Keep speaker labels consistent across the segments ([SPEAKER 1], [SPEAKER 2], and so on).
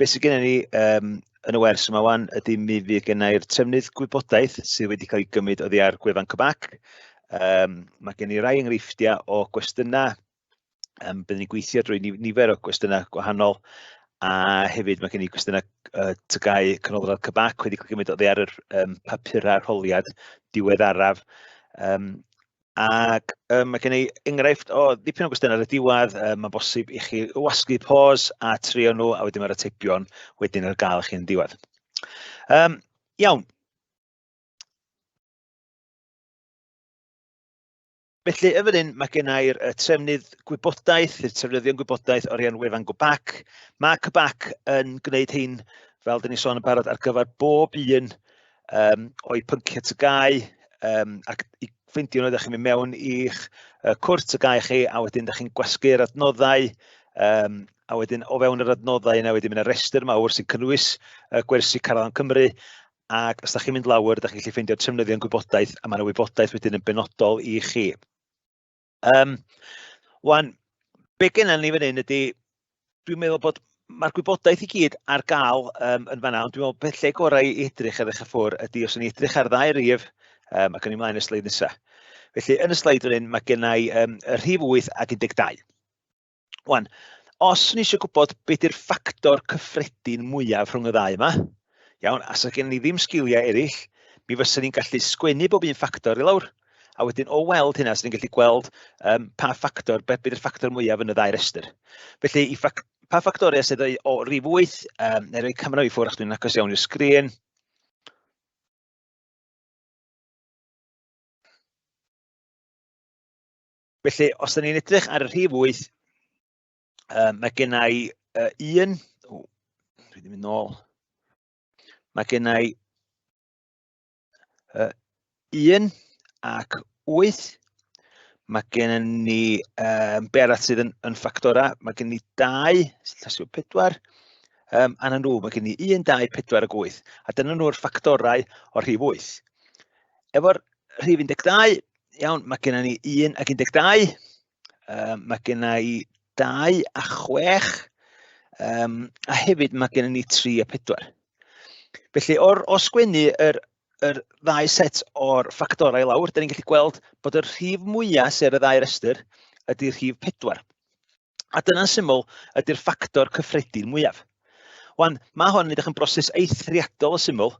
[SPEAKER 1] Be sydd gennym ni yn y wers yma wan ydy mi fydd gennau'r trefnydd gwybodaeth sydd wedi cael ei gymryd oddi ar gwefan Cybac. Mae gen i rai enghreifftiau o gwestiynau. Byddwn ni'n gweithio drwy nifer o gwestiynau gwahanol, a hefyd mae gen i gwestiynau TGAU Canolradd Cybac wedi cael gymryd oddi ar yr papurau arholiad diweddaraf. Ac mae gen i enghraifft o ddipyn o gwestiynau ar y diwedd. Mae'n bosib i chi wasgu pause a trio nhw, a wedyn mae'r atebion wedyn ar gael i chi yn y diwedd. Iawn. Felly, yn fan hyn, mae gen i'r trefnydd gwybodaeth, y trefnyddion gwybodaeth o'r enw wefan GoBack. Mae Cybac yn gwneud hyn, fel dyn ni sôn yn barod, ar gyfer bob un o'i pynciau TGAU, ac i ffeindio nhw, ydych chi'n mynd mewn i'ch cwrs TGAU chi, a wedyn ydych chi'n gwasgu'r adnoddau, a wedyn o fewn yr adnoddau yna, wedyn mynd ar restr mawr sy'n cynnwys gwersi Carafan Cymru, ac os da chi'n mynd lawr, da chi'n gallu ffeindio'r trefnyddion gwybodaeth, a mae yna wybodaeth wedyn yn benodol i chi. Wan, be gennym ni fan hyn ydy, dwi'n meddwl bod mae'r gwybodaeth i gyd ar gael yn fanna, ond dwi'n meddwl beth lle gorau i edrych ar eich ffwr ydy os o'n i edrych ar ddau rif, ac o'n i mlaen y sleid nesaf. Felly, yn y sleid fan hyn, mae gennau y rhif 8 ac 12. Wan, os ni eisiau gwybod beth yw'r ffactor cyffredin mwyaf rhwng y ddau yma, iawn, a sa gen ni ddim sgiliau eraill, mi fysa ni'n gallu sgwennu bob un ffactor i lawr, a wedyn o weld hynna, sy'n ni'n gallu gweld pa ffactor, beth bydd y ffactor mwyaf yn y ddau restr. Felly, i ffac pa ffactoriau sydd o rif 8, neu roi camera i ffwrdd, achos dwi'n agos iawn i'r sgrin. Felly, os da ni'n edrych ar y rhif 8, mae gen i un, o, dwi wedi mynd nôl, mae gen i 1 ac 8, mae gen ni, be arall sydd yn ffactorau, mae gen ni 2, sy'n llasio 4, a na nhw, mae gen ni 1, 2, 4 ac 8, a dyna nhw'r ffactorau o'r rhif 8. Efo'r rhif 12, iawn, mae gennym ni 1 ac 12, mae genna i 2 a 6, a hefyd mae gennym ni 3 a 4. Felly, o sgwennu yr ddau set o'r ffactorau lawr, da ni'n gallu gweld bod y rhif mwyaf sydd ar y ddau restr ydy'r rhif 4. A dyna'n syml ydy'r ffactor cyffredin mwyaf. Wan, mae hon yn edrych yn broses eithriadol o syml,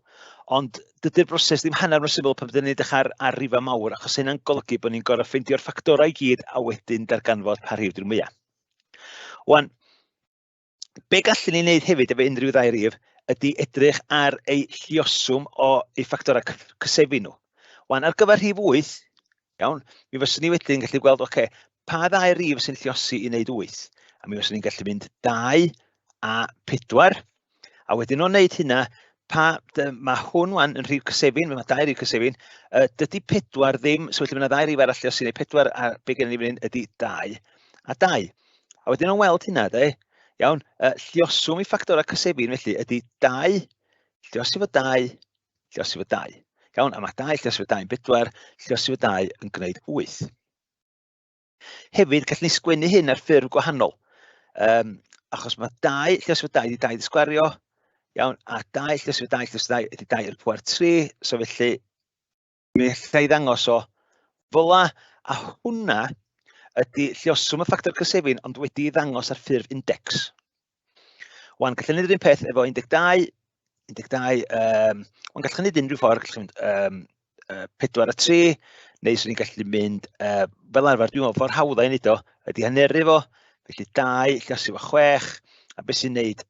[SPEAKER 1] ond dydy'r broses ddim hanner mor syml pan bydden ni'n edrych ar rifau mawr, achos hynna'n golygu bod ni'n gorfod ffeindio'r ffactorau i gyd a wedyn darganfod pa rhif di'r mwyaf. Wan, be gallwn ni wneud hefyd efo unrhyw ddau rif ydy edrych ar eu lluoswm o eu ffactorau cysefin nhw. Wan, ar gyfer rhif 8, iawn, mi fyswn ni wedyn gallu gweld, oce, pa ddau rif sy'n lluosi i wneud 8? A mi fyswn ni'n gallu mynd 2 a 4. A wedyn o wneud hynna, mae hwn wan yn rhif cysefin, mae dau rif cysefin, dydy 4 ddim, so felly mae yna ddau rif arall lluosi i wneud 4, a be gen i fan hyn ydy 2 a 2. A wedyn o'n weld hynna, de, iawn, lluoswm i ffactorau cysefin felly ydy 2, lluosi fo 2, lluosi fo 2. Iawn, a mae 2 lluosi fo 2 yn 4, lluosi fo 2 yn gwneud 8. Hefyd, gallwn ni sgwennu hyn ar ffurf gwahanol, achos mae 2 lluosi fo 2 ydy 2 di sgwario, iawn, a 2 lluosi fo 2 lluosi 2 ydy 2 i'r pŵer 3, so felly mi allai ddangos o fel 'a, a hwnna ydy lluoswm y ffactor cysefin, ond wedi ei ddangos ar ffurf index. Wan, gallwn ni wneud yr un peth efo 12, 12, wan gallwn ni wneud unrhyw ffordd, gallwn mynd 4 a 3, neu swn i'n gallu mynd, fel arfer, dwi'n meddwl ffordd hawdd i wneud o, ydy haneru fo, felly 2 lluosi fo 6, a beth sy'n wneud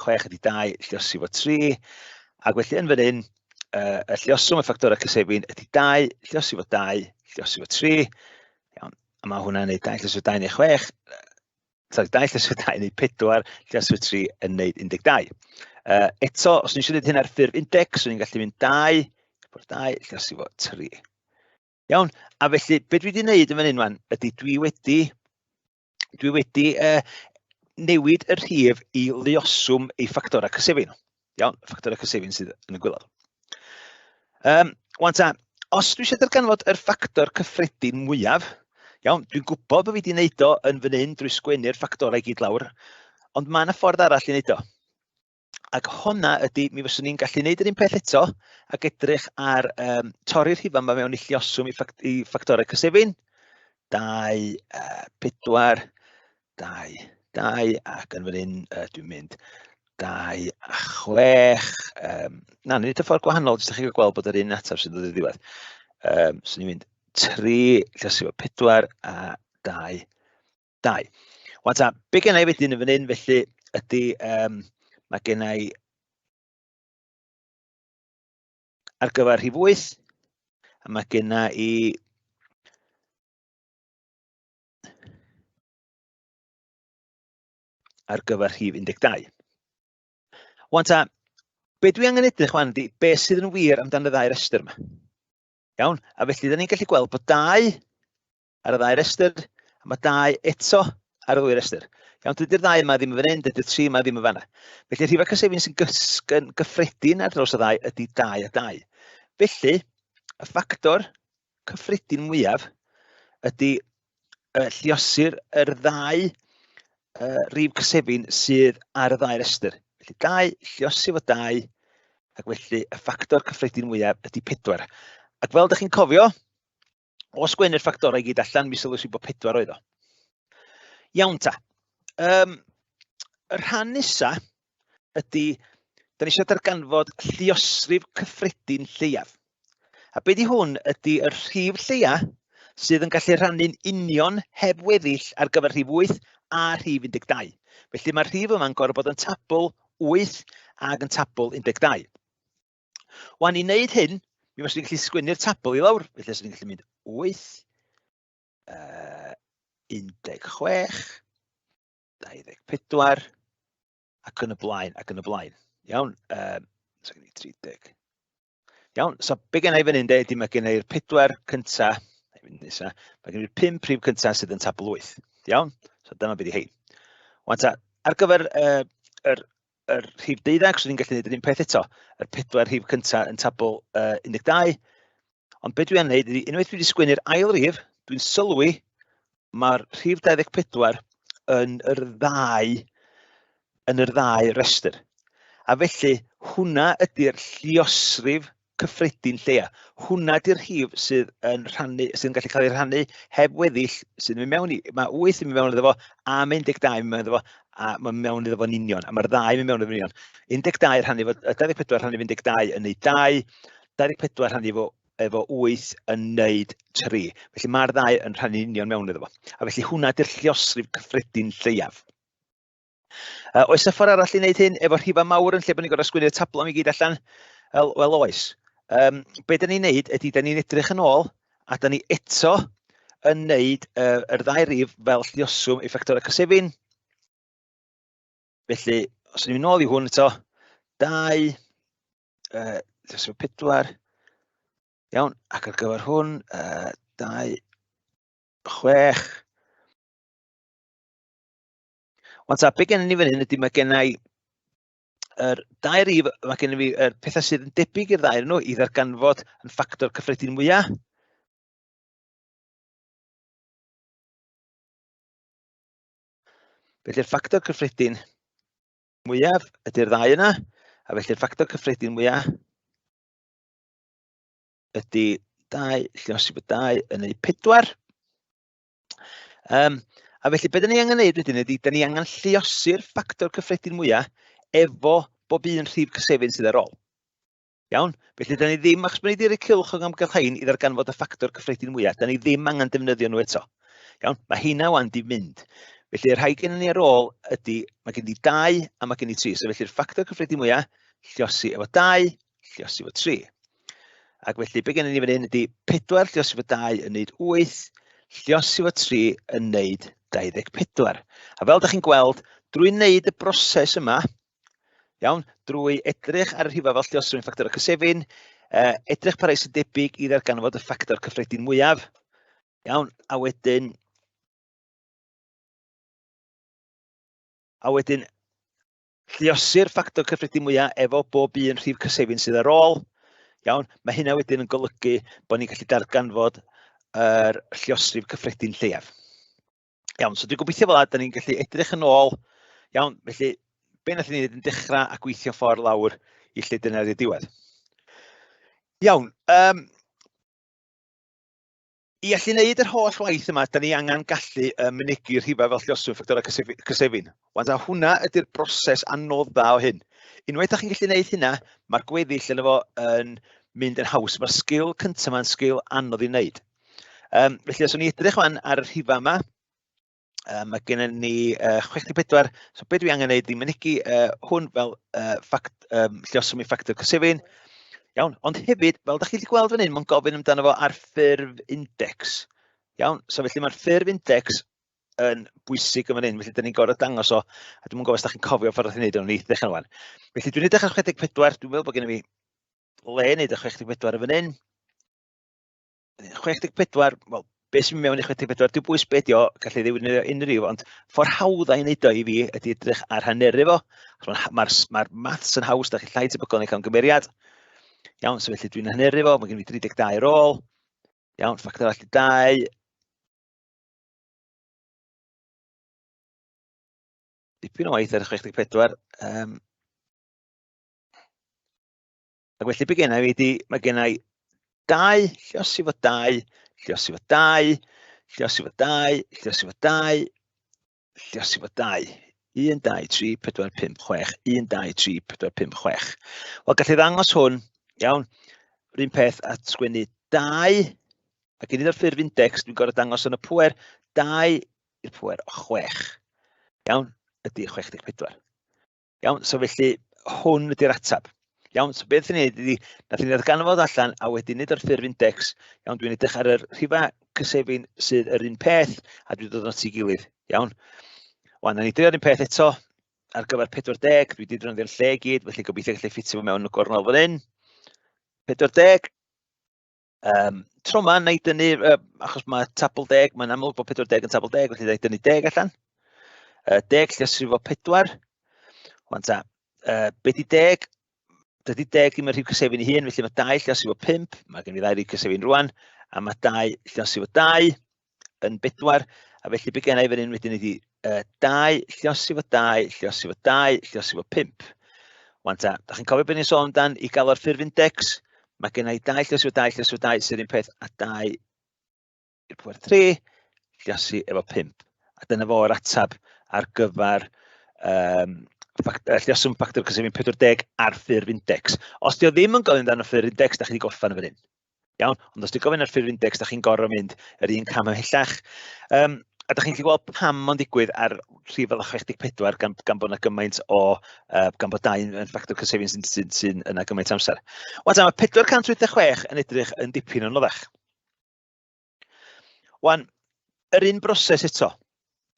[SPEAKER 1] 6 ydy 2 lluosi fo 3, ac felly yn fan hyn, y lluoswm y ffactorau cysefin ydy 2, lluosi fo 2, lluosi fo 3, iawn, a mae hwnna'n neud 2 lluosi fo 2 neu 6, sorry, 2 lluosi fo 2 neu 4, lluosi fo 3 yn neud 12. Eto, os ni eisiau gwneud hyn ar ffurf index, swn i'n gallu mynd 2, 2, lluosi fo 3. Iawn, a felly, be dwi wedi wneud yn fan hyn wan, ydy dwi wedi newid y rhif i luoswm ei ffactorau cysefin. Iawn, ffactorau cysefin sydd yn y gwaelod. Wan ta, os dwi eisiau darganfod yr ffactor cyffredin mwyaf, iawn, dwi'n gwybod bod fi wedi wneud o yn fan hyn drwy sgwennu'r ffactorau i gyd lawr, ond mae yna ffordd arall i wneud o. Ac honna ydy, mi fyswn i'n gallu neud yr un peth eto ac edrych ar torri'r rhifau yma mewn i lluoswm i ffactorau cysefin. 2, 4, 2, 2, ac yn fan hyn dwi'n mynd 2 a 6. Na, ni'n neud y ffordd gwahanol, jyst i chi gweld bod yr un ateb sy'n dod i'r ddiwedd. So ni'n mynd 3, lluosi efo 4 a 2, 2. Wan ta, be gen i wedyn yn fan hyn felly ydy, mae gen i ar gyfer rhif 8, a mae gen i ar gyfer rhif 12. Wan ta, be dwi angen edrych wan ydy, be sydd yn wir amdan y ddau restr yma. Iawn, a felly da ni'n gallu gweld bod 2 ar y ddau restr, a mae 2 eto ar y ddwy restr. Iawn, dydy'r ddau yma ddim yn fan hyn, dydy'r 3 yma ddim yn fanna. Felly, rhifau cysefin sy'n gyffredin ar draws y ddau ydy 2 a 2. Felly, y ffactor cyffredin mwyaf ydy lluosir yr ddau rif cysefin sydd ar y ddau restr. Felly 2, lluosi fo 2, ac felly y ffactor cyffredin mwyaf ydy 4. Ac fel ydych chi'n cofio, o sgwennu'r ffactorau i gyd allan, mi sylwes i bod 4 oedd o. Iawn ta. Y rhan nesa ydy, da ni eisiau darganfod lluosrif cyffredin lleiaf. A be di hwn ydy y rhif lleia sydd yn gallu rhannu'n union heb weddill ar gyfer rhif 8 a rhif 12. Felly mae'r rhif yma'n gorfod bod yn tabl 8 ag yn tabl 12. Wan, i wneud hyn, mi fyswn i'n gallu sgwennu'r tabl i lawr. Felly, swn i'n gallu mynd 8, 16, 24, ac yn y blaen, ac yn y blaen. Iawn, so gen i 30. Iawn, so be gen i fan hyn, de, ydy mae gen i'r 4 cynta, nesa, mae gen i'r 5 prif cynta sydd yn tabl 8. Iawn, so dyma beth i hein. Wan ta, ar gyfer yr rhif 12, so ni'n gallu gwneud yr un peth eto, yr 4 rhif cynta yn tabl 12, ond be dwi am wneud ydy, unwaith dwi wedi sgwennu'r ail rif, dwi'n sylwi mae'r rhif 24 yn yr ddau restr. A felly, hwnna ydy'r lluosrif cyffredin lleia. Hwnna ydy'r rhif sydd yn rhannu, sydd yn gallu cael ei rhannu heb weddill sydd yn mynd mewn i, mae 8 yn mynd mewn iddo fo, a mae 12 yn mynd mewn iddo fo, a mae'n mewn iddo fo'n union, a mae'r ddau yn mynd mewn iddo fo'n union. 12 rhannu efo, 24 rhannu efo 12 yn neud 2, 24 rhannu efo 8 yn neud 3. Felly mae'r ddau yn rhannu'n union mewn iddo fo. A felly hwnna ydy'r lluosrif cyffredin lleiaf. Oes yna ffordd arall i wneud hyn efo rhifau mawr yn lle bod ni'n gorfod sgwennu'r tablo am i gyd allan? Wel oes. Be da ni'n neud ydy, da ni'n edrych yn ôl a da ni eto yn neud yr ddau rif fel lluoswm i ffactorau cysefin. Felly, os ni'n mynd nôl i hwn eto, 2, lluoswm 4, iawn, ac ar gyfer hwn, 2, 6. Wan ta, be gennym ni fan hyn ydy mae gen i yr dau rif, mae gennym fi yr pethau sydd yn debyg i'r ddau nhw i ddarganfod yn ffactor cyffredin mwyaf. Felly'r ffactor cyffredin mwyaf ydy'r ddau yna, a felly'r ffactor cyffredin mwyaf ydy 2 lluosi bod 2 yn ei 4. A felly, be da ni angen neud wedyn ydy, da ni angen lluosi'r ffactor cyffredin mwyaf efo bob un rhif cysefin sydd ar ôl. Iawn? Felly, da ni ddim, achos bod ni wedi rhoi cylch o amgylch rhain i ddarganfod y ffactor cyffredin mwyaf, da ni ddim angen defnyddio nhw eto. Iawn? Mae heina wan di mynd. Felly, y rhai gen ni ar ôl ydy, mae gen i 2 a mae gen i 3. So, felly'r ffactor cyffredin mwyaf, lluosi efo 2, lluosi efo 3. Ac felly, be gennym ni fan hyn ydy 4 lluosi efo 2 yn neud 8, lluosi efo 3 yn neud 24. A fel ydych chi'n gweld, drwy wneud y broses yma, iawn, drwy edrych ar y rhifau fel lluosrwy'n ffactor y cysefin, edrych pa rai sy'n debyg i ddarganfod y ffactor cyffredin mwyaf, iawn, a wedyn lluosi'r ffactor cyffredin mwyaf efo bob un rhif cysefin sydd ar ôl. Iawn, mae hynna wedyn yn golygu bod ni'n gallu darganfod yr lluosrif cyffredin lleiaf. Iawn, so dwi'n gobeithio fel 'na, da ni'n gallu edrych yn ôl. Iawn, felly be nath ni wneud yn dechrau a gweithio ffordd lawr i lle dyna ydy'r diwedd. Iawn, i allu wneud yr holl waith yma, da ni angen gallu mynegi rhifau fel lluoswr ffactorau cysefin. Wan ta, hwnna ydy'r broses anodda o hyn. Unwaith da chi'n gallu gwneud hynna, mae'r gweddill yna fo yn mynd yn haws. Mae'r sgil cyntaf yma'n sgil anodd i wneud. Felly, os o'n i edrych wan ar y rhifau yma, mae gennym ni 64, so be dwi angen wneud ydy mynegi hwn fel lluoswm i ffactor cysefin. Iawn, ond hefyd, fel da chi'n gallu gweld fan hyn, mae'n gofyn amdano fo ar ffurf index. Iawn, so felly mae'r ffurf index yn bwysig yn fan hyn, felly da ni'n gorfod dangos o, a dwi'm yn gwybod os da chi'n cofio ffordd o'ch chi'n neud o'n i ddechrau wan. Felly dwi'n edrych ar 64, dwi'n meddwl bod gennym fi le i wneud y 64 yn fan hyn. 64, wel, beth sy'n mynd mewn i 64, dwi'n bwys beth o, gallu ddefnyddio unrhyw, ond ffordd hawdd i wneud o i fi ydy edrych ar haneru fo. Mae'r ma, ma maths yn haws, da chi llai tebygol yn cael gymeriad. Iawn, so felly dwi'n haneru fo, mae gen i 32 ar ôl. Iawn, ffactor all 2. Dipyn o waith ar y 64. Ac felly be genna i ydy, mae genna i 2, lluosi fo 2, lluosi fo 2, lluosi fo 2, lluosi fo 2, lluosi fo 2. 1, 2, 3, 4, 5, 6, 1, 2, 3, 4, 5, 6. Wel, gallu ddangos hwn, iawn, yr un peth a sgwennu 2, ac i wneud o'r ffurf index, dwi'n gorfod dangos yn y pwer 2 i'r pwer o 6. Iawn, ydy 64. Iawn, so felly hwn ydy'r ateb. Iawn, so beth ni'n neud ydy, nath ni ddarganfod allan a wedyn nid o'r ffurf index, iawn, dwi'n edrych ar yr rhifau cysefin sydd yr un peth a dwi'n dod at ei gilydd, iawn. Wan, na ni drio'r un peth eto ar gyfer 40, dwi wedi defnyddio'r lle i gyd, felly gobeithio gallu ffitio fo mewn y gornel fan hyn. 40. Tro yma, na i dynnu, achos mae tabl 10, mae'n amlwg bod 40 yn tabl 10, felly na i dynnu 10 allan. 10 lluosrif o 4. Wan ta, be di 10? Dydy 10 ddim yn rhif cysefin ei hun, felly mae 2 lluosrif o 5, mae gen i ddau rhif cysefin rwan, a mae 2 lluosrif o 2 yn 4, a felly be gen i fan hyn wedyn ydy 2 lluosrif o 2 lluosrif o 2 lluosrif o 5. Wan ta, da chi'n cofio beth ni'n sôn amdan i gael o'r ffurf index? Mae gen i 2 lluosrif o 2 lluosrif o 2 sydd yr un peth a 2 i'r pwer 3 lluosi efo 5. A dyna fo'r ateb ar gyfer lluoswm ffactor cysefin 40 ar ffurf index. Os di o ddim yn gofyn amdano ffurf index, da chi wedi gorffen yn fan hyn. Iawn, ond os di gofyn ar ffurf index, da chi'n gorfod mynd yr un cam ymhellach. A da chi'n gallu gweld pam mae'n digwydd ar rhif fel 64 gan bod yna gymaint o, gan bod dau yn ffactor cysefin sy'n sy, sy yna gymaint amser. Wan ta, mae 486 yn edrych yn dipyn yn oddach. Wan, yr un broses eto.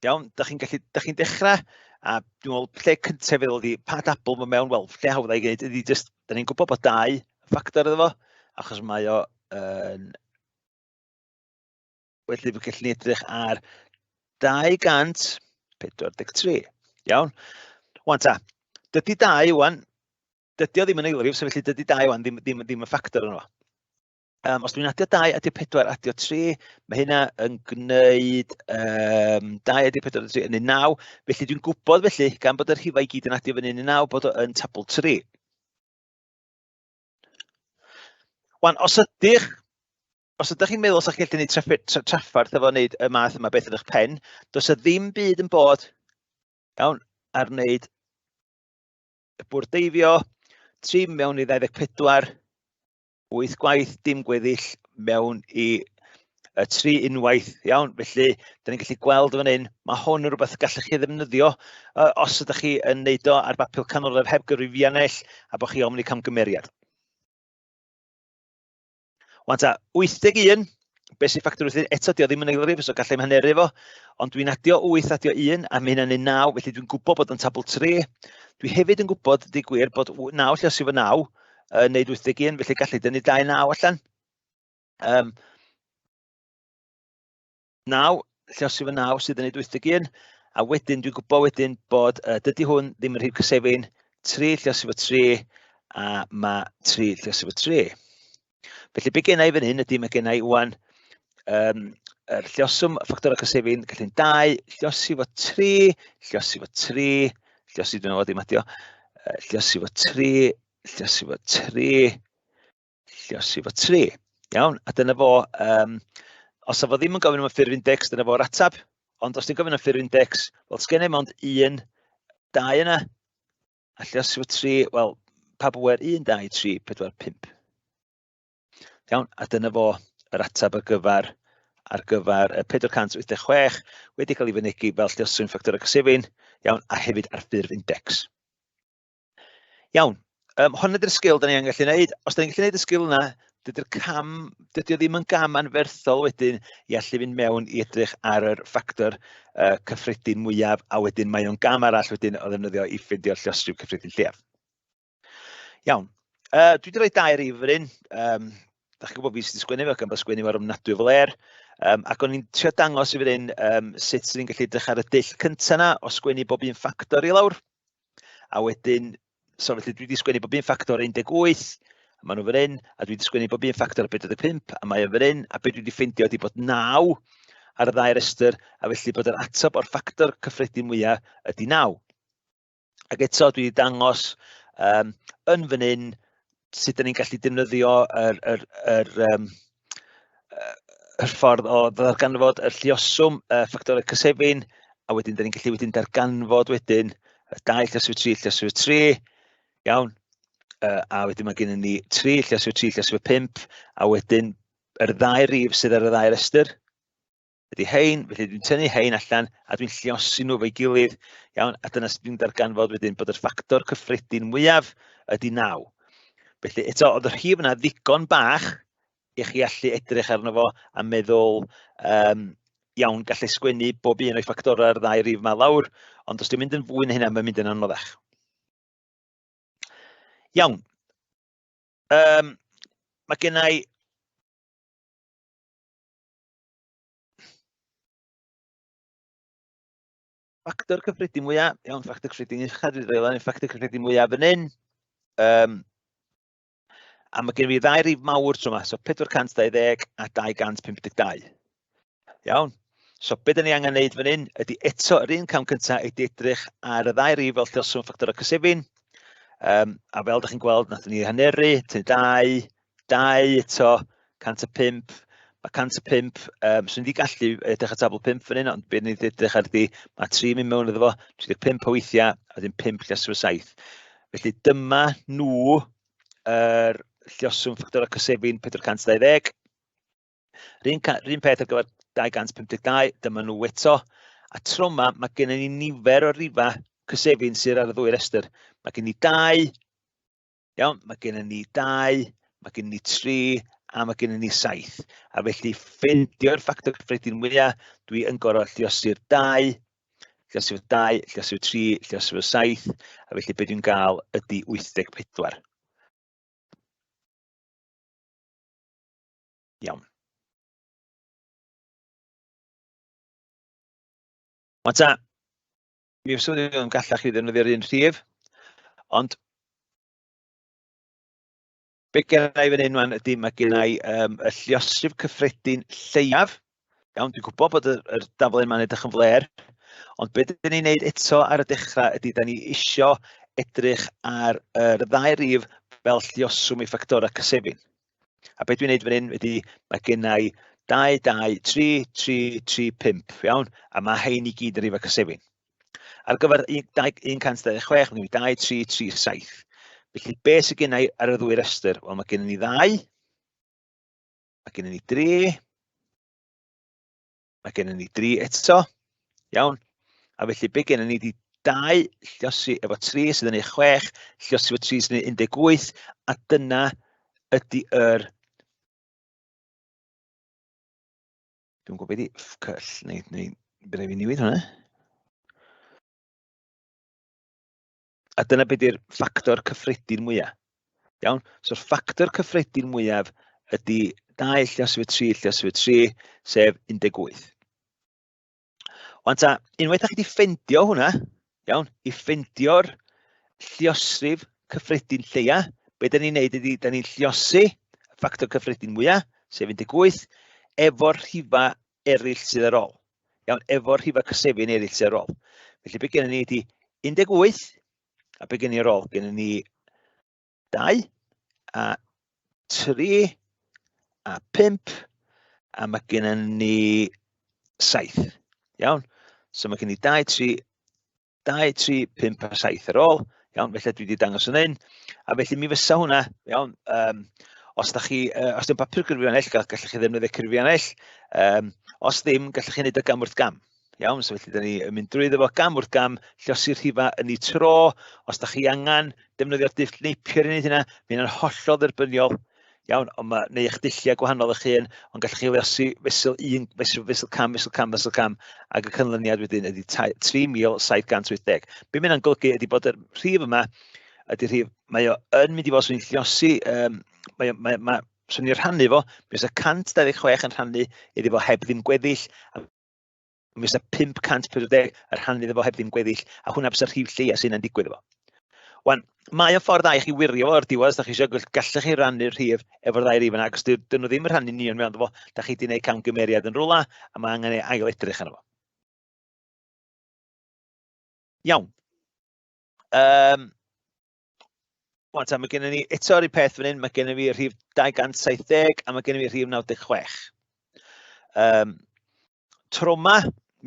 [SPEAKER 1] Iawn, da chi'n gallu, da chi'n dechrau, a dwi'n meddwl lle cyntaf feddwl ydi, pa dabl mae mewn, wel, lle hawdd ei gwneud ydi just, da ni'n gwybod bod dau ffactor iddo fo, achos mae o yn... Felly, fe gallwn ni edrych ar 243. Iawn. Wan ta, dydy 2 wan, dydy o ddim yn eilrif, so felly dydy 2 wan ddim, ddim, ddim yn ffactor yno fo. Os dwi'n adio 2, adio 4, adio 3, mae hynna yn gwneud 2 adio 4, adio 3 yn 9. Felly dwi'n gwybod felly, gan bod y rhifau i gyd yn adio fyny yn 9, bod o yn tabl 3. Wan, os ydych chi'n meddwl sa'ch chi'n gallu gwneud trafferth efo wneud y math yma beth yn eich pen, does y ddim byd yn bod, iawn, ar wneud y bwrdd deifio, 3 mewn i 24, 8 gwaith, dim gweddill mewn i y 3 unwaith, iawn, felly da ni'n gallu gweld fan hyn, mae hwn yn rhywbeth gallech chi ddefnyddio os ydych chi yn neud o ar bapur canolref heb gyfrifiannell a bod chi ofni camgymeriad. Wan ta, 81, beth sy'n ffactor 81, eto di o ddim yn eilrif, so gallai haneru fo, ond dwi'n adio 8, adio 1, a mae hynna'n 9, felly dwi'n gwybod bod yn tabl 3. Dwi hefyd yn gwybod, di gwir, bod 9 lluosi fo 9 yn neud 81, felly gallu dynnu 2 9 allan. 9, lluosi fo 9 sydd yn neud 81, a wedyn dwi'n gwybod wedyn bod dydy hwn ddim yn rhif cysefin, 3 lluosi fo 3, a mae 3 lluosi fo 3. Felly be gen i fan hyn ydy mae gen i wan yr lluoswm ffactorau cysefin, gallu'n 2, lluosi fo 3, lluosi fo 3, Lliosi dwi'n meddwl dim adio. Lliosi fo 3, lliosi fo 3, lliosi fo 3. Iawn, a dyna fo, os o fo ddim yn gofyn am y ffurf index, dyna fo'r atab. Ond os ti'n gofyn am ffurf index, wel, sgen i mond 1, 2 yna. A lliosi fo 3, wel, pa bwer 1, 2, 3, 4, 5. Iawn, a dyna fo yr ateb ar gyfer y 486 wedi cael ei fynegi fel lluoswyn ffactorau cysefin, iawn, a hefyd ar ffurf index. Iawn, hwn ydy'r sgil da ni angen gallu gwneud. Os da ni'n gallu gwneud y sgil yna, dydy o ddim yn gam anferthol wedyn i allu fynd mewn i edrych ar yr ffactor cyffredin mwyaf, a wedyn mae o'n gam arall wedyn o ddefnyddio i ffeindio'r lluosrif cyffredin lleiaf. Iawn, dwi wedi rhoi dau rif fan hyn. Da chi'n gwybod fi sydd wedi sgwennu fo, gan bod sgwennu mor ofnadwy o flêr. Ac o'n i'n trio dangos i fan hyn sut sydd ni'n gallu edrych ar y dull cyntaf yna o sgwennu bob un ffactor i lawr. A wedyn, so felly dwi wedi sgwennu bob un ffactor 18, a maen nhw fan hyn, a dwi wedi sgwennu bob un ffactor 45, a mae o'n fan hyn, a be dwi wedi ffeindio ydy bod 9 ar y ddau restr, a felly bod yr ateb o'r ffactor cyffredin mwyaf ydy 9. Ac eto dwi wedi dangos yn fan hyn sut 'dan ni'n gallu defnyddio yr ffordd o ddarganfod y lluoswm ffactorau cysefin, a wedyn 'dan ni'n gallu wedyn darganfod wedyn 2 lluoswm 3 lluoswm 3, iawn, a wedyn mae gennym ni 3 lluoswm 3 lluoswm 5, a wedyn yr ddau rif sydd ar y ddau restr ydy hein, felly dwi'n tynnu hein allan a dwi'n lliosi nhw efo'i gilydd, iawn, a dyna sut dwi'n darganfod wedyn bod yr ffactor cyffredin mwyaf ydy 9. Felly eto, oedd y rhif yna ddigon bach i chi allu edrych arno fo a meddwl, iawn, gallai sgwennu bob un o'i ffactorau'r ddau rif yma lawr, ond os dwi'n mynd yn fwy na hynna, mae'n mynd yn anoddach. Iawn. Mae gen i ffactor cyffredin mwyaf, iawn, ffactor cyffredin uchaf, dwi'n dweud lan, ffactor cyffredin mwyaf fan hyn. A mae gen i fi ddau rif mawr tro yma, so 420 a 252. Iawn, so be dyn ni angen neud fan hyn ydy eto yr un cam cyntaf ydy edrych ar y ddau rif fel lluoswm ffactorau cysefin. A fel ydych chi'n gweld, nathon ni haneru, tynnu 2, 2 eto, 105. Mae 105, swn i wedi gallu edrych ar tabl 5 fan hyn, ond be ni wedi edrych ar ydy, mae 3 mynd mewn iddo fo, 35 o weithiau, a wedyn 5 lluoswm 7. Felly dyma nhw yr lluoswm ffactorau cysefin 420. Yr un peth ar gyfer 252, dyma nhw eto. A tro yma, mae gennym ni nifer o rifau cysefin sydd ar y ddwy restr. Mae gen ni 2, iawn, mae gennym ni 2, mae gennym ni 3, a mae gennym ni 7. A felly ffeindio'r ffactor cyffredin mwyaf, dwi yn gorfod lluosi'r 2, lluosi'r 2, lluosi'r 3, lluosi'r 7, a felly be dwi'n gael ydy 84. Iawn. Wan ta, mi fyswn i ddim gallach chi ddefnyddio'r un rhif, ond be gen i fan hyn wan ydy mae gen i y lluosrif cyffredin lleiaf. Iawn, dwi'n gwybod bod yr daflen yma'n edrych yn flêr, ond be dyn ni'n neud eto ar y dechrau ydy da ni isio edrych ar yr ddau rif fel lluoswm i ffactorau cysefin. A be dwi'n neud fan hyn ydy, mae gen i 2, 2, 3, 3, 3, 5, iawn? A mae hein i gyd yn rhifau cysefin. Ar gyfer 126, mae gen i 2, 3, 3, 7. Felly, be sydd gen i ar y ddwy restr? Wel, mae gen i 2, mae gen i 3, mae gen i 3 eto, iawn? A felly, be gen i di 2 lliosi efo 3 sydd yn ei 6, lliosi efo 3 sydd yn ei 18, a dyna ydy yr... Dwi'n gwybod beth i cyll, neu bydd rhaid fi newid hwnna. A dyna beth yw'r ffactor cyffredin mwyaf. Iawn? So'r ffactor cyffredin mwyaf ydy 2 lliosi efo 3 lliosi efo 3, sef 18. Wan ta, unwaith ydych chi wedi ffeindio hwnna, iawn, i ffeindio'r lluosrif cyffredin lleia, be da ni'n neud ydy, da ni'n lluosi y ffactor cyffredin mwyaf, sef 18, efo'r rhifa eraill sydd ar ôl. Iawn, efo'r rhifa cysefin eraill sydd ar ôl. Felly be gennym ni ydy 18, a be gen ni ar ôl? Gen ni 2 a 3 a 5, a mae gen ni 7. Iawn? So mae gen i 2, 3, 2, 3, 5 a 7 ar ôl. Iawn, felly dwi wedi dangos yn un. A felly mi fysa hwnna, iawn, os da chi, os dim papur cyfrifiannell, gallwch chi ddefnyddio cyfrifiannell. Os ddim, gallwch chi wneud o gam wrth gam. Iawn, so felly da ni yn mynd drwyddo fo gam wrth gam, llosi'r rhifa yn ei tro. Os da chi angen defnyddio'r dull Napier i wneud hynna, mae hynna'n hollol dderbyniol. Iawn, ond mae neu eich dulliau gwahanol eich hun, ond gallwch chi luosi fesul un, fesul, fesul cam, fesul cam, fesul cam, ac y canlyniad wedyn ydy 3,780. Be mae hynna'n golygu ydy bod y rhif yma, ydy rhif, mae o yn mynd i fod, swn i'n lluosi, mae, mae, mae, swn i'n rhannu fo, mi fysa 126 yn rhannu iddo fo heb ddim gweddill, a mi fysa 540 yn rhannu iddo fo heb ddim gweddill, a hwnna fysa'r rhif lleia sy'n digwydd efo. Wan, mae o'n ffordd dda i chi wirio fo o'r diwedd, os da chi eisiau, gallech chi rannu'r rhif efo'r ddau rif yna, ac os dyn nhw ddim yn rhannu'n union mewn fo, da chi wedi gwneud camgymeriad yn rhywle, a mae angen ei ail edrych arno fo. Iawn. Wan ta, mae gennym ni eto'r un peth fan hyn, mae gennym fi rhif 270 a mae gennym fi rhif 96. Tro yma,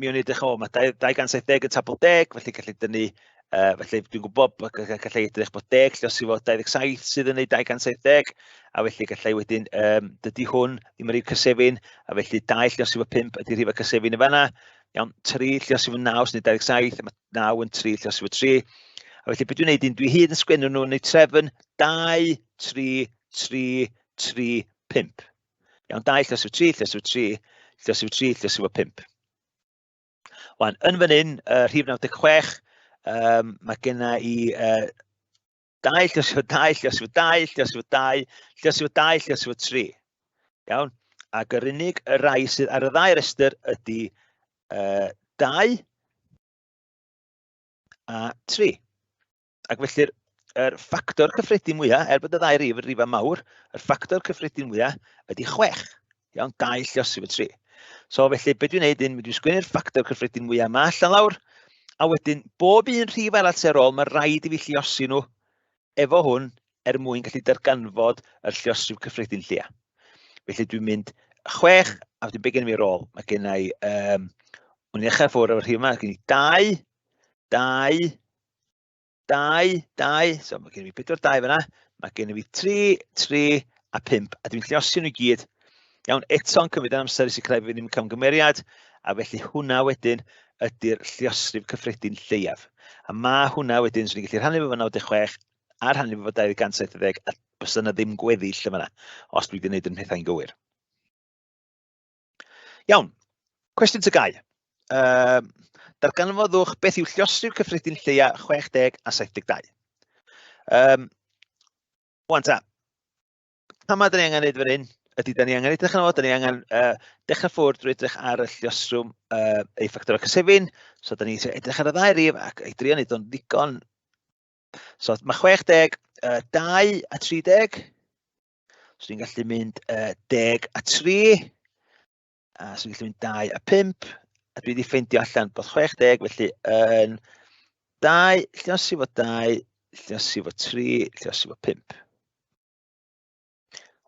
[SPEAKER 1] mi o'n i edrych, o, mae 270 yn tabl 10, felly gallu dynnu, felly dwi'n gwybod bod gallai edrych bod 10 lluosi fo 27 sydd yn ei 270, a felly gallai wedyn, dydy hwn ddim yn rhif cysefin, a felly 2 lluosi fo 5 ydy rhif y cysefin yn fanna, iawn, 3 lluosi fo 9 sy'n ei 27, a mae 9 yn 3 lluosi fo 3. A felly beth dwi'n neud, dwi hyd yn sgwennu nhw yn eu trefn 2, 3, 3, 3, 5. Iawn, 2 lluosi fo 3, lluosi fo 3, lluosi fo 3, lluosi fo 5. Wan, yn fan hyn, rhif 96, mae genna i 2 lluosi fo 2, lluosi fo 2, lluosi fo 2, lluosi fo 2, lluosi fo 3. Iawn, ac yr unig y rai sydd ar y ddau restr ydy 2 a 3. Ac felly'r yr ffactor cyffredin mwyaf, er bod y ddau rif yn rifau mawr, yr ffactor cyffredin mwyaf ydy 6. Iawn, 2 lluosi fo 3. So felly, be dwi'n neud yn, dwi'n sgwennu'r ffactor cyffredin mwyaf yma allan lawr, a wedyn bob un rhif arall sydd ar ôl, mae rhaid i fi lluosi nhw efo hwn er mwyn gallu darganfod yr lluosrif cyffredin lleia. Felly dwi'n mynd 6, a wedyn be gen i fi ar ôl? Mae gen i, o'n i ddechrau ffwrdd efo'r rhif yma, gen i 2, 2, 2, 2, so mae gen i fi 4, 2 fyna, mae gen i fi 3, 3 a 5, a dwi'n lluosi nhw i gyd. Iawn, eto'n cymryd yn amser i sicrhau bod fi ddim yn camgymeriad, a felly hwnna wedyn ydy'r lluosrif cyffredin lleiaf. A mae hwnna wedyn, swn i'n gallu rhannu fo 96 a rhannu fo 270, a bysa yna ddim gweddill yn fanna, os dwi wedi gwneud yn mhethau'n gywir. Iawn, cwestiwn tygau. Darganfyddwch beth yw lluosrif cyffredin lleia 60 a 72. Wan ta, pam ma' 'dan ni angen neud fan hyn ydy 'dan ni angen edrych arno fo, 'dan ni angen dechrau ffwrdd drwy edrych ar y lluosrwm ei ffactorau cysefin. So 'dan ni eisiau edrych ar y ddau rif ac ei drio neud o'n ddigon. So mae 60, 2 a 30. So ni'n gallu mynd 10 a 3. A so ni'n gallu mynd 2 a 5. A dwi wedi ffeindio allan bod 60, felly yn 2, lluosi fo 2, lluosi fo 3, lluosi fo 5.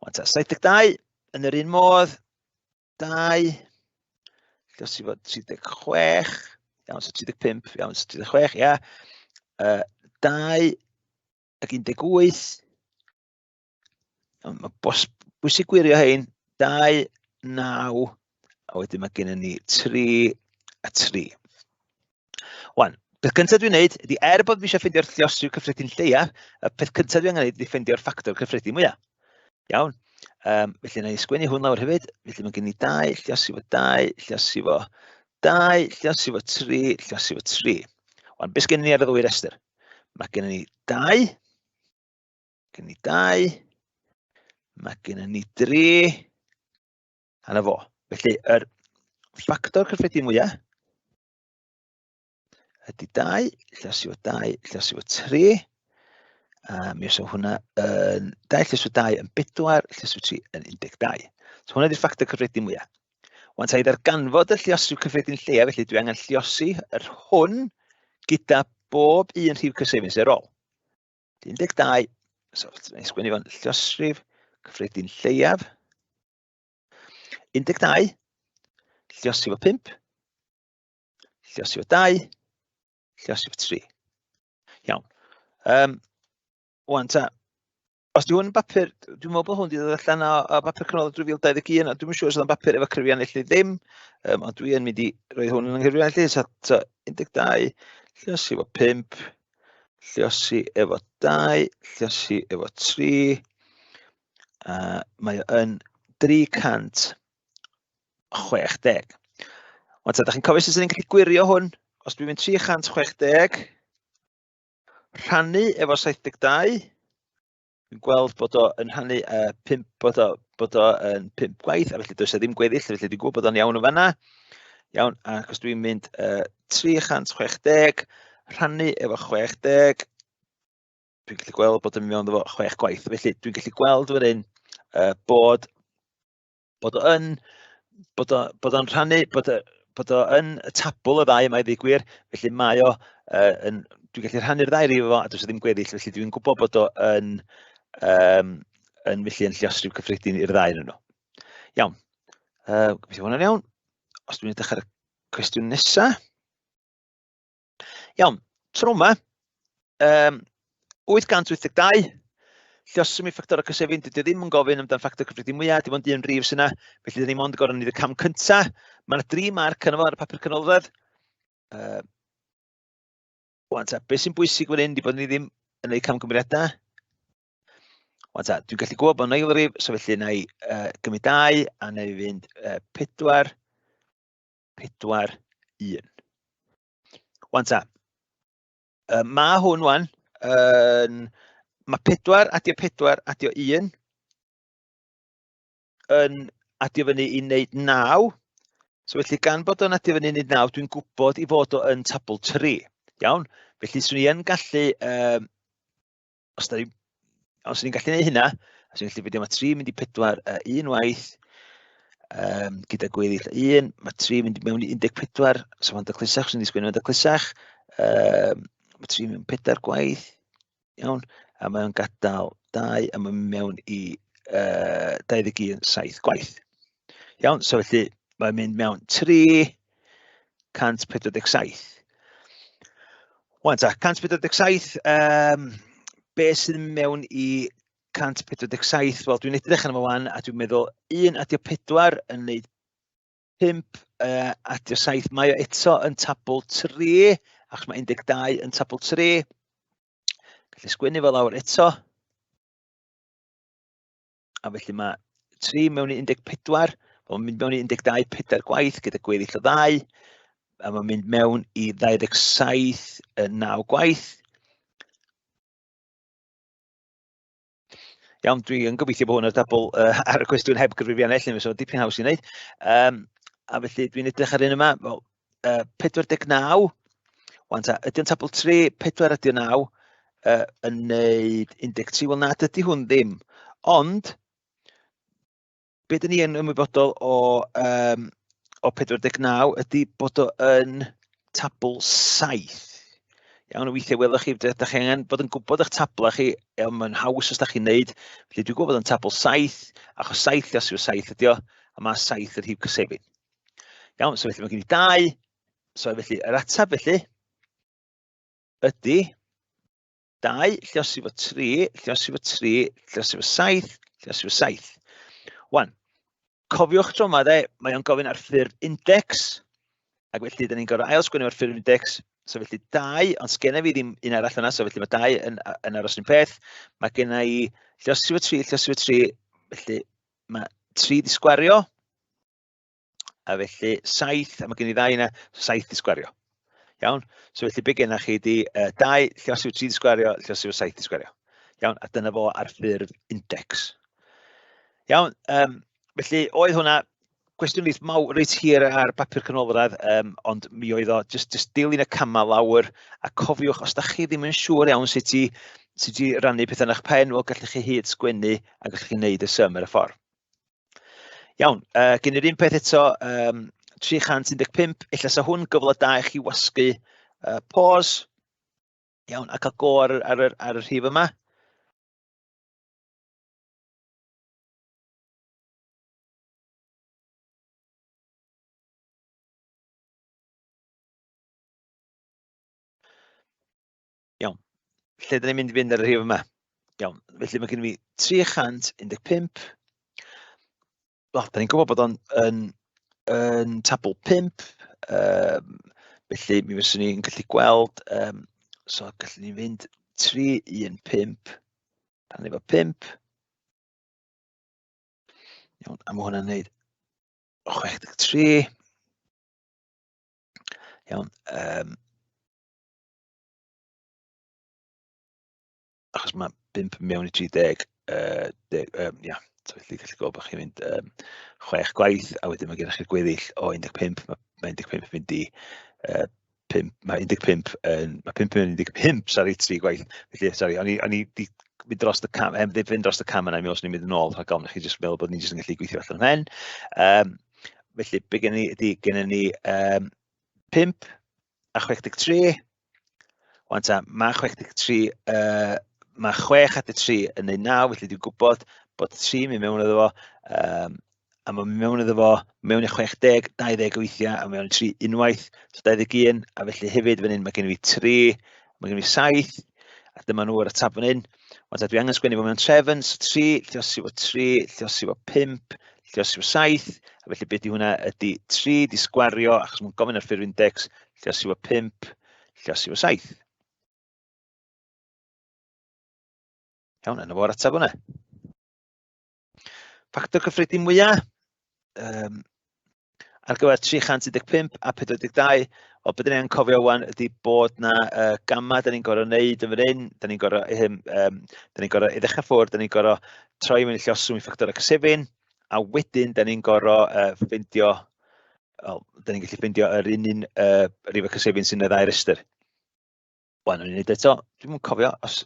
[SPEAKER 1] Wan ta, 72, yn yr un modd, 2, lluosi fo 36, iawn, so 35, iawn, so 36, ia. 2 ac 18, iawn, mae bwysig gwirio hein, 2, 9, a wedyn mae gennym ni 3 a 3. Wan, peth cyntaf dwi'n neud ydy, er bod fi eisiau ffeindio'r lluosrif cyffredin lleia, y peth cyntaf dwi angen neud ydy ffeindio'r ffactor cyffredin mwyaf. Iawn, felly na i sgwennu hwn lawr hefyd. Felly mae gen i 2, lluosi fo 2, lluosi fo 2, lluosi fo 3, lluosi fo 3. Wan, beth sgen ni ar y ddwy restr? Mae gen ni 2, gen ni 2, mae gen ni 3, a na fo. Felly, yr ffactor cyffredin mwyaf ydy 2, lluosi fo 2, lluosi fo 3. A mi fysa hwnna yn 2 lluosi fo 2 yn 4, lluosi fo 3 yn 12. So hwnna ydy'r ffactor cyffredin mwyaf. Wan ta i ddarganfod y lluosrif cyffredin lleia, felly dwi angen lluosi yr hwn gyda bob un rhif cysefin sy'n ar ôl. 12, so dwi'n sgwennu fo'n lluosrif cyffredin lleiaf. 12, lluosrif o 5, lluosrif o 2, lluosrif o 3. Iawn. Wan ta, os di hwn yn bapur, dwi'n meddwl bod hwn wedi dod allan o bapur canol 2021, ond dwi'n siŵr os oedd o'n bapur efo cyfrifiannell neu ddim, ond dwi yn mynd i roi hwn yn nghyfrifiannell, so, so 12, lluosi efo 5, lluosi efo 2, lluosi efo 3, a mae o yn 360. Wan ta, da chi'n cofio sut ni'n gallu gwirio hwn? Os dwi'n mynd 360, rhannu efo 72, dwi'n gweld bod o yn rhannu 5, bod o yn 5 gwaith, a felly does e ddim gweddill, felly dwi'n gwybod bod o'n iawn yn fanna. Iawn, ac os dwi'n mynd 360, rhannu efo 60, dwi'n gallu gweld bod yn mynd mewn efo 6 gwaith. Felly dwi'n gallu gweld fan hyn bod bod o yn, bod o, bod o'n rhannu, bod, o, bod o yn y tabl y ddau yma i ddweud gwir, felly mae o yn, dwi'n gallu rhannu'r ddau rif efo, a does ddim gweddill, felly dwi'n gwybod bod o yn, yn felly yn lluosrif cyffredin i'r ddau yn nhw. Iawn, gobeithio hwnna'n iawn. Os dwi'n edrych ar y cwestiwn nesaf. Iawn, tro yma, 882, lluoswm i ffactorau cysefin, dydy o ddim yn gofyn amdan ffactor cyffredin mwyaf, dim ond un rif sy'n yna, felly dyn ni mond gorfod wneud y cam cyntaf. Mae yna dri marc yna fo ar y papur canolradd. Wan ta, beth sy'n bwysig fan hyn, di bod ni ddim yn gwneud camgymeriadau. Wan ta, dwi'n gallu gwybod bod yn ail rif, so felly na i gymryd 2 a na i fynd 4, 4, 1. Wan ta, mae hwn wan, yn, mae 4 adio 4 adio 1 yn adio fyny i wneud 9. So felly gan bod o'n adio fyny i wneud 9, dwi'n gwybod i fod o yn tabl 3. Iawn? Felly swn i yn gallu, os da ni, os ni'n gallu gwneud hynna, os ni'n gallu fideo, mae 3 mynd i 4 un waith, gyda gweddill 1, mae 3 mynd mewn i 14, so mae'n daclusach, os ni'n disgwyl mewn daclusach, mae 3 mewn 4 gwaith, iawn, a mae'n gadael 2, a mae'n mewn i 21, 7 gwaith. Iawn, so felly mae'n mynd mewn 347. Wan ta, 147, be sydd mewn i 147? Wel, dwi'n edrych arno fo wan a dwi'n meddwl 1 adio 4 yn neud 5, adio 7, mae o eto yn tabl 3, achos mae 12 yn tabl 3. Gallu sgwennu fo lawr eto. A felly mae 3 mewn i 14, mae'n mynd mewn i 12 pedair gwaith gyda gweddill o 2, a mae'n mynd mewn i 27 9 gwaith. Iawn, dwi yn gobeithio bod hwn ar dabl ar y cwestiwn heb gyfrifiannell, neu fysa dipyn haws i wneud. A felly dwi'n edrych ar un yma, wel, 49, wan ta, ydy o'n tabl 3, 4 ydy o 9, yn neud 13, wel na, dydy hwn ddim. Ond, be dyn ni yn ymwybodol o 49 ydy bod o yn tabl 7. Iawn, weithiau welwch chi, da chi angen bod yn gwybod eich tabla chi, iawn, mae'n haws os da chi'n neud. Felly dwi'n gwybod bod yn tabl 7, achos 7 os yw 7 ydi o, a mae 7 yr rhif cysefin. Iawn, so felly mae gen i 2, so felly yr ateb felly ydy 2 lluosi fo 3, lluosi fo 3, lluosi fo 7, lluosi fo 7. Wan, cofiwch tro yma de, mae o'n gofyn ar ffurf index, ac felly dyn ni'n gorfod ail sgwennu ar ffurf index, so felly 2, ond sgenna fi ddim un arall yna, so felly mae 2 yn aros un peth. Mae genna i lluosi fo 3, lluosi fo 3, felly mae 3 di sgwario, a felly 7, a mae gen i ddau yna, 7 di sgwario. Iawn, so felly be genna chi di 2 lluosi 3 di sgwario, lluosi 7 di sgwario. Iawn, a dyna fo ar ffurf index. Iawn, felly oedd hwnna cwestiwn reit mawr, reit hir ar bapur canolradd, ond mi oedd o just dilyn y camau lawr, a cofiwch, os da chi ddim yn siŵr iawn sut i rannu pethau yn eich pen, wel gallwch chi hyd sgwennu a gallwch chi wneud y sum ar y ffordd. Iawn, gen i'r un peth eto, 315, ella sa hwn gyfle da i chi wasgu pause. Iawn, a cael go ar, ar, ar, ar y rhif yma. Iawn. Lle dyn ni'n mynd i fynd ar y rhif yma? Iawn, felly mae gen i fi 315. Wel, da ni'n gwybod bod o'n yn, yn tabl 5, felly mi fyswn ni'n gallu gweld, so gallwn ni fynd 3, 1, 5, rhannu efo 5. Iawn, a mae hwnna'n neud 63. Iawn, achos mae 5 mewn i 30, ia, so felly gallu gweld bod chi'n mynd 6 gwaith, a wedyn mae gennych chi'r gweddill o 15, mae 15 yn mynd i 5, mae 15 yn, mae 5 yn 15, sori, 3 gwaith, felly, sori, o'n i di mynd dros y cam, ddim fynd dros y cam yna, mi os ni'n mynd yn ôl, rhag ofn i chi jyst meddwl bod ni jyst yn gallu gweithio allan ymhen. Felly, be gen ni ydy, gen ni 5 a 63. Wan ta, mae 63, mae 6 a 3 yn neud 9, felly dwi'n gwybod bod 3 mynd mewn iddo fo, a mae'n mynd mewn iddo fo mewn i 60, 20 weithiau, a mewn i 3 unwaith, so 21, a felly hefyd fan hyn mae gen i fi 3, mae gen i fi 7, a dyma nhw ar y tab fan hyn. Wan ta, dwi angen sgwennu fo mewn trefn, so 3, lliosi fo 3, lliosi fo 5, lliosi fo 7, a felly beth di hwnna ydy 3 di sgwario, achos mae'n gofyn ar ffurf index, lliosi fo 5, lliosi fo 7. Iawn, yna fo'r ateb hwnna. Ffactor cyffredin mwyaf, ar gyfer 315 a 42, wel, beth ni'n cofio wan ydy bod na gamau da ni'n gorfod wneud yn fan hyn, da ni'n gorfod, da ni'n gorfod i ddechrau ffwrdd, da ni'n gorfod troi mewn i llioswm i ffactorau cysefin, a wedyn da ni'n gorfod ffeindio, wel, da ni'n gallu ffeindio yr un un rhif o cysefin sy'n y ddau restr. Wan, o'n i'n neud eto, dwi'm yn cofio os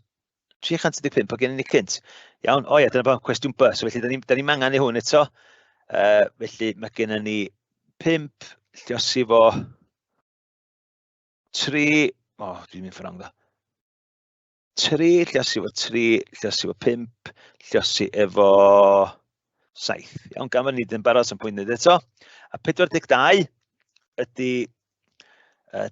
[SPEAKER 1] 315 o gen i ni cynt. Iawn, o ie, dyna pam cwestiwn B, so felly da ni'n ni angen i hwn eto. Felly mae gennym ni 5, lliosi fo 3, o, dwi'n mynd ffrong ddo. 3, lliosi fo 3, lliosi fo 5, lliosi efo 7. Iawn, gan fod ni ddim barod, sy'n pwynt wneud eto. A 42 ydy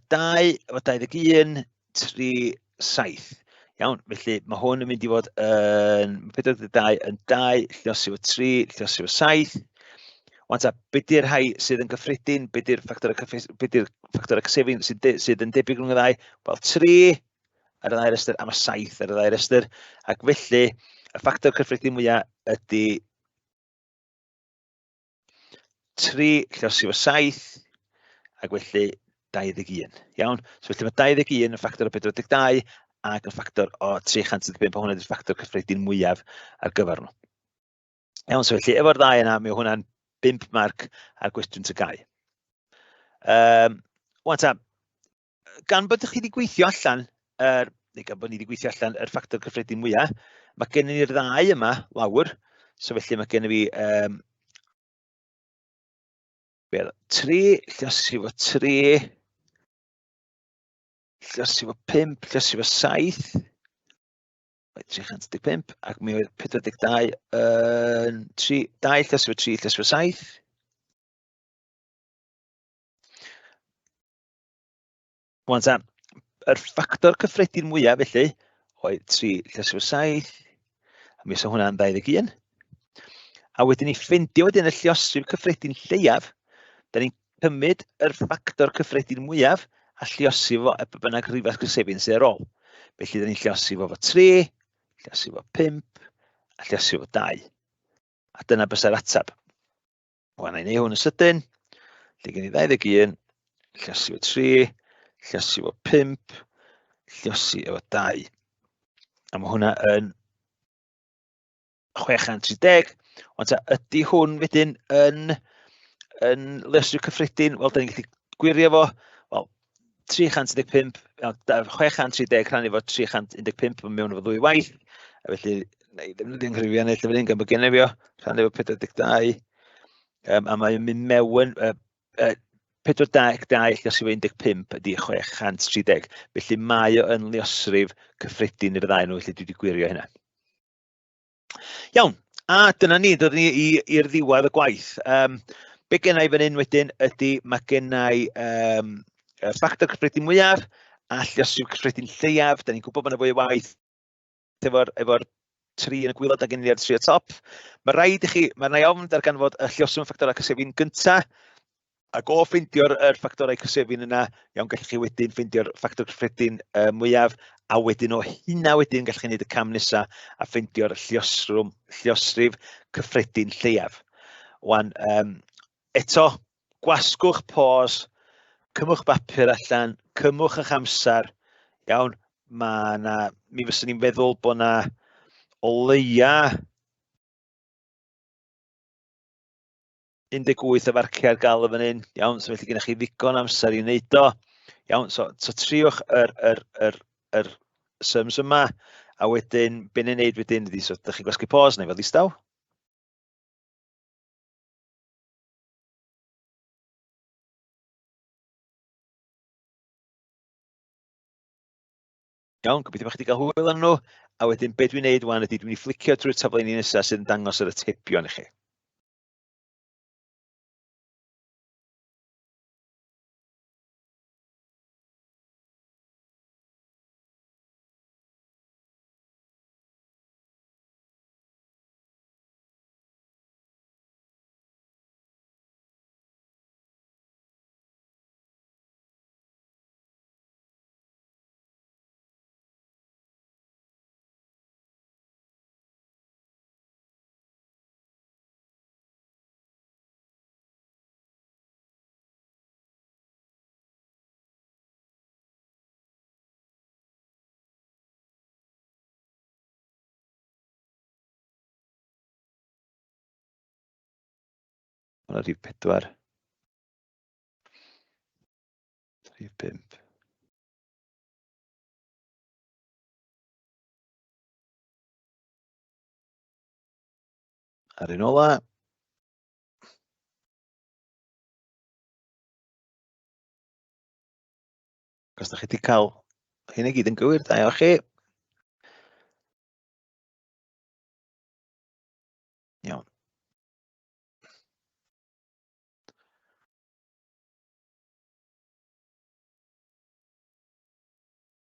[SPEAKER 1] 2 efo 21, 3, 7. Iawn, felly mae hwn yn mynd i fod yn 42 yn 2, lliosi efo 3, lliosi efo 7. Wan ta, be di'r rhai sydd yn gyffredin, be di'r ffactorau be di'r ffactorau cysefin sydd yn debyg rhwng y ddau? Wel, 3 ar y ddau restr, a mae 7 ar y ddau restr. Ac felly, y ffactor cyffredin mwyaf ydy 3 lliosi efo 7, ac felly 21. Iawn? So felly mae 21 yn ffactor o 42 ac yn ffactor o 315, a hwnna ydy'r ffactor cyffredin mwyaf ar gyfer nhw. Iawn, so felly efo'r ddau yna, mi hwnna'n 5 marc ar gwestiwn TGAU. Wan ta, gan bod chi wedi gweithio allan, neu gan bod ni wedi gweithio allan yr ffactor cyffredin mwyaf, mae gen ni'r ddau yma lawr, so felly mae gen i fi 3, lliosi fo 3, lliosi fo 5, lliosi fo 7, 315, ac mi oedd 42 yn 3, 2, lliosi fo 3, lliosi fo 7. Wan ta, yr ffactor cyffredin mwyaf felly oedd 3 lliosi fo 7, a mi fysa hwnna'n 21. A wedyn ni ffeindio wedyn y lluosrif cyffredin lleiaf, da ni'n cymryd yr ffactor cyffredin mwyaf a lluosi fo e bynnag rhifau cysefin sydd ar ôl. Felly da ni'n lluosi fo fo 3, lluosi fo 5, a lluosi fo 2. A dyna bysa'r ateb. Wan, na i wneud hwn yn sydyn. Lle gen i 21, lliosi efo 3, lliosi efo 5, lliosi efo 2. A mae hwnna yn 630. Ond ta, ydy hwn wedyn yn lestri cyffredin? Wel, da ni'n gallu gwirio fo. Wel, 315, 630 rhannu fo 315, mae'n mewn efo ddwy waith. A felly, na i ddefnyddio nghyfrifiannell fan hyn gan bod gennyf fi o, rhannu fo 42. A mae'n mynd mewn, 42 lluosi efo 15 ydy 630. Felly mae o yn luosrif cyffredin i'r ddau nhw, felly dwi wedi gwirio hynna. Iawn, a dyna ni, dod ni i'r ddiwedd y gwaith. Be gen i fan hyn wedyn ydy mae gen i y ffactor cyffredin mwyaf a lluosrif cyffredin lleiaf. Da ni'n gwybod bod yna fwy o waith efo'r efo 3 yn y gwaelod a gen i ar 3 o top. Mae rhaid i chi, mae rhaid ofn darganfod y lluoswm ffactorau cysefin gyntaf, ac o ffeindio'r yr ffactorau cysefin yna, iawn, gallwch chi wedyn ffeindio'r ffactor cyffredin mwyaf, a wedyn o hynna wedyn gallwch chi wneud y cam nesaf a ffeindio'r lluosrif cyffredin lleiaf. Wan, eto, gwasgwch pause, cymwch bapur allan, cymwch eich amser, iawn, mae na, mi fyswn i'n feddwl bod na o leia 18 o farciau ar gael o fan hyn, iawn, so felly gennych chi ddigon amser i wneud o, iawn, so triwch yr sums yma, a wedyn, be ni'n neud wedyn ydy, so ydych chi'n gwasgu pause neu fel ddistaw. Iawn, gobeithio bod chi wedi cael hwyl arnyn nhw. A wedyn, be dwi'n neud wan ydy, dwi'n mynd i fflicio drwy'r taflenni nesaf sydd yn dangos yr atebion i chi. Hwna rhif 4. Rhif 5. A'r un ola. Os da chi wedi cael hyn i gyd yn gywir, da iawn chi. Iawn.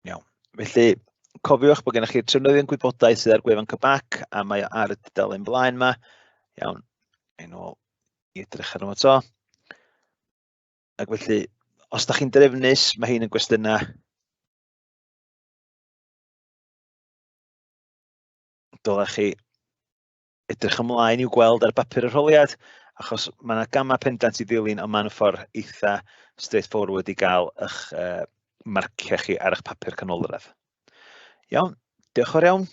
[SPEAKER 1] Iawn. Felly, cofiwch bod gennych chi'r trefnyddion gwybodaeth sydd ar gwefan Cybac, a mae o ar y dudalen blaen yma. Iawn, ein ôl i edrych arno fo to. Ac felly, os da chi'n drefnus, mae hyn yn gwestiynau dylech chi edrych ymlaen i'w gweld ar bapur yr arholiad, achos mae yna gamau pendant i ddilyn, ond mae'n ffordd eitha straightforward i gael eich marciau chi ar eich papur canolradd. Iawn, diolch yn fawr iawn.